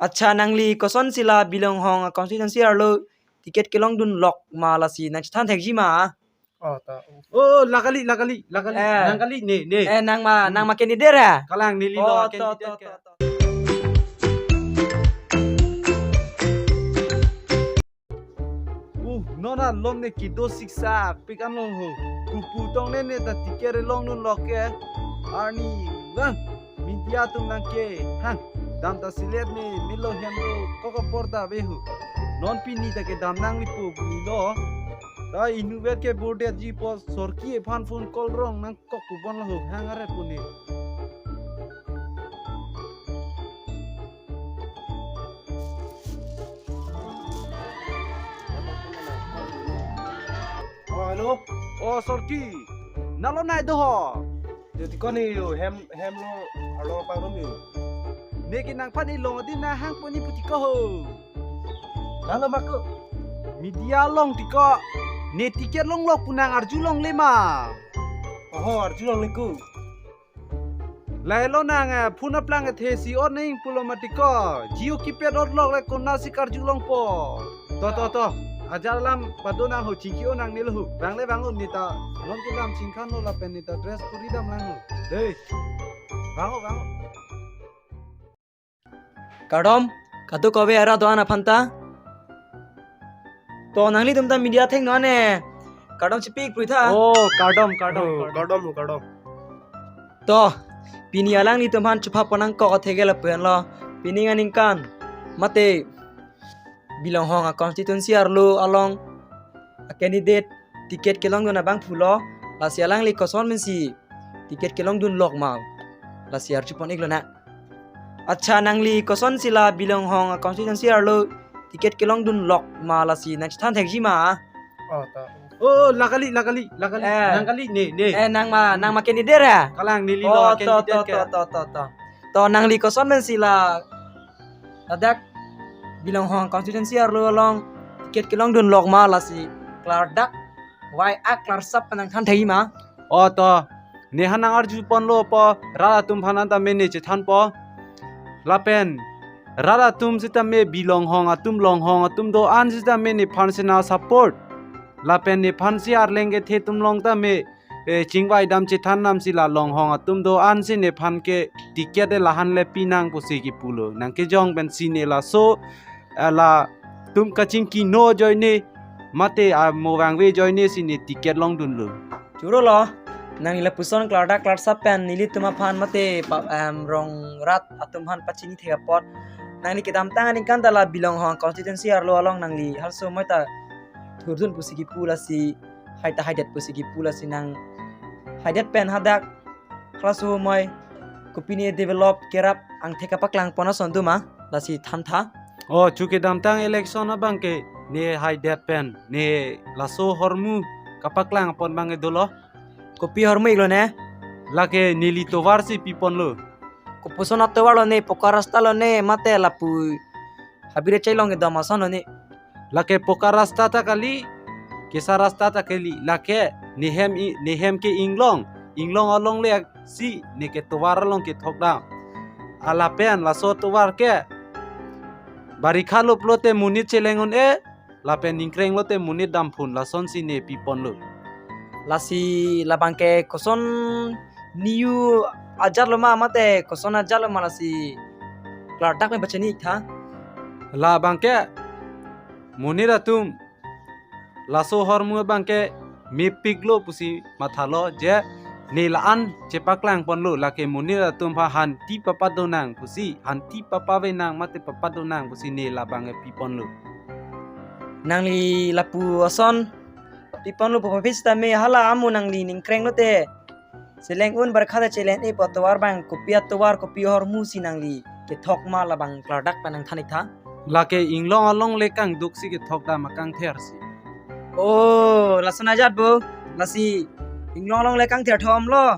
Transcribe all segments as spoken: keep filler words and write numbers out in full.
Accha, nangli kosonsi la Bilonghong a constituency arlo ticket kelongdun lok ma, lasi nangchethan thekji ma? Oh, ta. Oh, la kali, la kali, la kali. Eh. Nang kali, ne, ne. Eh, nang ma, hmm, nang ma candidate ha? Kalang neli lo. Oh, to, candidate to, ke. To, to. Uh, non alom ne kedo siksak pik anlong ho. Kopu tong ne ne ta ticket kelongdun lok ke. Arni lang. Media atum nangkehang. Dam ta silet ne melo hem lo kok apor ta ave ho. Non pini ta kedam nanglipo pini lo. Ta inutvet ke bordetji apot Sorki aphan phone call rong nangkok pu bon lo ho. Hang are pu ne. Oh, hello. Oh, Sorki. Nalo nai do ho. Yo, tiko ne yo, hem, hem lo, arlo pangrum yo. Ne ke nangphan ilong adi nahang poni pu tiko ho. Nalo ma ko. Media along tiko. Ne ticket longlok pu nang arjulongle ma? Oho, arjulongle ko. Lahelo nang, eh, phone aplang athe si on ning pulo ma tiko. Jio keypad otlok le konatsi karjulongpo. To, to, to. Ajat alam pado nang ho, chingki-o nang ne lo ho. Vang le vang-o, ne ta non kedam chingkhan lo lapen ne ta dress kori dam lang ho. Dei. Vang-o, vang-o. Kardom, kadokave arat do-an aphan ta. To nanglitum ta media athengno ne. Kardom chipik pui tha. Oh, kardom, kardom, oh, kardom. Kardom, kardom. To, pini alanglitum aphan chupha pon nangkok atheke lapu-an lo. Pini aningkan mate Bilonghong a constituency arlo along a candidate ticket kelongdun abangphu lo, lasi alangli koson pensi ticket kelongdun lok ma, lasi arju pon iklo na. Accha, nangli kosonsi la Bilonghong a constituency arlo ticket kelongdun lok ma, lasi nangchethan thekji ma? Oh, ta. Oh, la kali, la kali, la kali. Eh. Nang kali, ne, ne. Eh, nang ma, nang ma candidate ha? Kalang neli lo, oh, to, candidate to, ke. To, to, to, to. To nangli koson pensi la ladak Bilonghong constituency arlo along ticket kelongdun lok ma, lasi klardak wai ak klarsap pen nangthan thekji ma? Oh, to. Ne han nang arju ponlo pu rat atum aphan an ta mene chethanpo. Lapen rat atum sitame Bilonghong atum, Longhong atum do-an sitame nephan si nang support. Lapen nephan si arleng kethe atum along tame, eh, chingvai dam chethan damsi la Longhong atum do-an si nephan ke ticket de lahan le pinang pusi kipulo. Nangkejong pensi ne laso, eh, latum kachingki no ajoine mate amo vangve ajoine si ne ticket longdunlo. Choro lo, nangli lapuson klardak klarsap pen nelitum aphan mate pa, em, rong rat atum aphan pachini thek apot. Nangli kedamtang aningkan ta la Bilonghong constituency arlo along nangli halaso amoi ta thurdun pusi kipu, lasi hai ta haidet pusi kipu, lasi nang haidet pen hadak halaso amoi kopine develop kerap angthek kapaklang pon ason do ma, lasi than tha. Oh, chu kedamtang election abang ke ne haidet pen ne laso ahormu kapaklang pon abang ke dolo. Kopi ahormu iklo ne? Lake neli tovar si piponlo. Kopuson atovar lo ne, poka rasta lo ne, mate lapu habire chailong kedam ason lo ne? Lake poka rasta ta kali, kesa rasta ta kali, lake nehem i-, nehem ke inglong, inglong along le si ne ke tovar along kethok dam. Alapen laso tovar ke barikha lo pulote monit cheleng un-e, lapen ningkreng lote monit damphun, lasonsi ne piponlo. Lasi labang ke koson niyu ajat lo ma, mate koson ajat lo ma, lasi klardak pen pachini ik tha. Labang ke monit atum laso ahormu abang ke mepiklo pusi mathalo je ne la-an chepaklang ponlo, lake monit atum aphan hanti papadonang pusi, hanti papave nang mate papadonang pusi ne labang ke piponlo. Nangli lapu ason piponlo pu aphi sitame hala amo nangli ningkreng lote cheleng un, barikha ta cheleng un-e pu atovar abang kopi atovar, kopi ahormu si nangli kethok ma, labang klardak pen nangthan ik tha. Lake inglong along le kangduk si kethok dam akangther si. Oh, lason ajat bo. Lasi inglong along le kangther thom lo.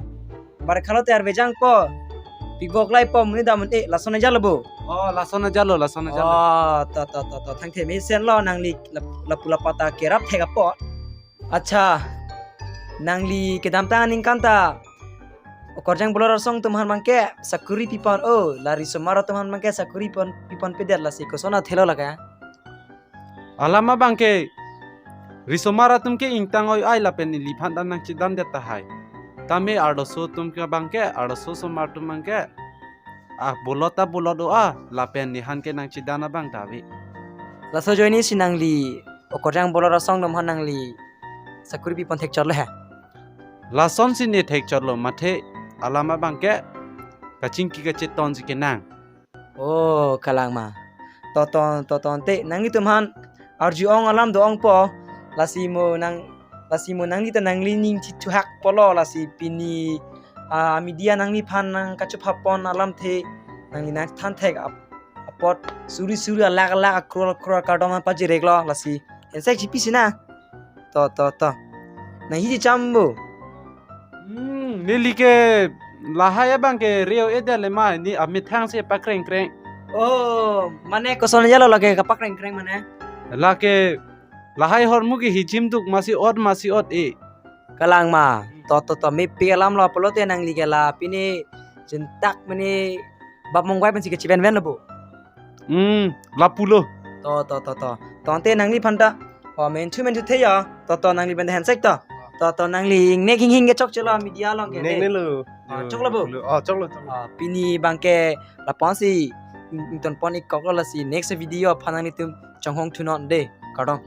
Barikha lote arve jangpo. Pibok laipo, monit dam un-e, lason ajat lo bo. Oh, lason ajat lo, lason ajat lo. Oh, to, to, to, to. Thangthe mesen lo, nangli lap-, lapu lapa ta kerap thek apot. Accha, nangli kedamtang aningkan ta Okarjang Bolor asong atum aphan abangke sakuri pipon, oh, la risomar atum aphan abangke sakuri pon pipon pedet, lasi koson athelo lake. Alam abangke risomar atum ke ingtang oi ai lapen neliphan ta nangchedan det tahai. Tame arloso atum ke abangke, arloso osomar atum abangke, ah, bolot ta bolot o a, lapen nephan ke nangchedan abang ta ave. Laso ajoine si nangli Okarjang Bolor asong atum aphan nangli sakuri pipon thekchotlo he? Lasonsi ne thekchotlo, mathe alam abangke kachingki kachetonsi kenang. Oh, kalang ma. To to to to te nanglitum aphan arju-ong alam do-ongpo. Lasi mo nang, lasi mo nangli ta nangli ning chithuhak polo, lasi pini, ah, media nangliphan nangkachopha pon alamthe nangli nangthan thek ap-, apot suri suri alakh alakh akror akror kardom aphan pajirek lo, lasi hensek chipi sina. To to to. Nang hiji cham bo. Hmm, neli ke lahai abangke reo edel ma, ne amethang si pakreng kreng. Oh, mane koson jalo lake kapakreng kreng mane? Lake lahai hormu ke hijim duk masi ot masi ot e. Kalang ma. To to to, mepi alam lo pulote nangli ke la pini jentak mane bap mongwai pensi kachiven ven lo bo. Hmm, lapulo. To to to to. To ante nangliphan ta. Oh, menthu menthu the ya. To to, nangliphan ta hensek to. To to, nangli ingnek hinghing ke chokchelo media along ke. Ingnek ne lo. Ah, choklo bo. Lapulo. Oh, choklo, choklo. Ah, pini abangke lapu-an si ing-, ingtonpon ik koklo, lasi next video aphan nanglitum chonghong thunon de. Kardom.